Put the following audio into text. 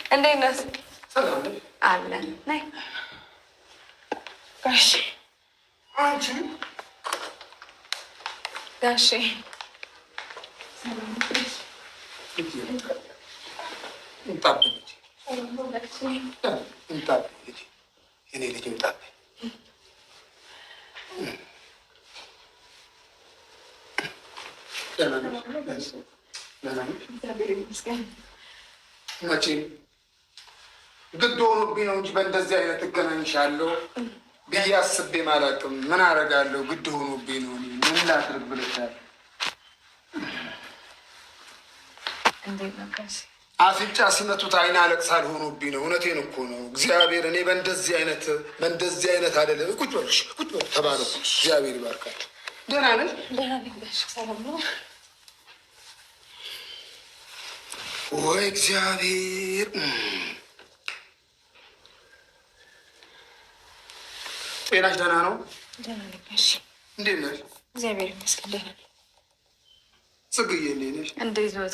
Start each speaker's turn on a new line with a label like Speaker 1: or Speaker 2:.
Speaker 1: እንዴት ነህ? አለን። ነይ ጋሼ።
Speaker 2: አንቺ።
Speaker 1: ጋሼ።
Speaker 2: ይምጣብኝ ልጄ፣ ይምጣብኝ ልጄ፣ የኔ ልጅ ይምጣብኝ። ደህና ነሽ? ደህና ነሽ? መቼም ግድ ሆኖብኝ ነው እንጂ በእንደዚህ አይነት እገናኝሻለሁ ብዬ አስቤም አላውቅም። ምን አደርጋለሁ? ግድ ሆኖብኝ ነው። እኔ ምን ላድርግ ብለሻል።
Speaker 1: እንዴት ነው ጋሼ?
Speaker 2: አፍንጫ ሲመቱት አይን አለቅሳል ሆኖብኝ ነው። እውነቴን እኮ ነው። እግዚአብሔር እኔ በእንደዚህ አይነት አይደለም። ቁጭ በሉ፣ እሺ፣ ቁጭ በሉ፣ ተባረኩ። እግዚአብሔር ይባርካችሁ። ደህና ነሽ?
Speaker 1: ደህና ነኝ ጋሼ። ሰላም ነው?
Speaker 2: ወይ እግዚአብሔር! ጤናሽ ደህና ነው?
Speaker 1: ደህና ነኝ ጋሼ።
Speaker 2: እንዴት ነሽ?
Speaker 1: እግዚአብሔር ይመስገን ደህና ነኝ።
Speaker 2: ጽግዬ እንዴት ነሽ?
Speaker 1: እንዴት ነው?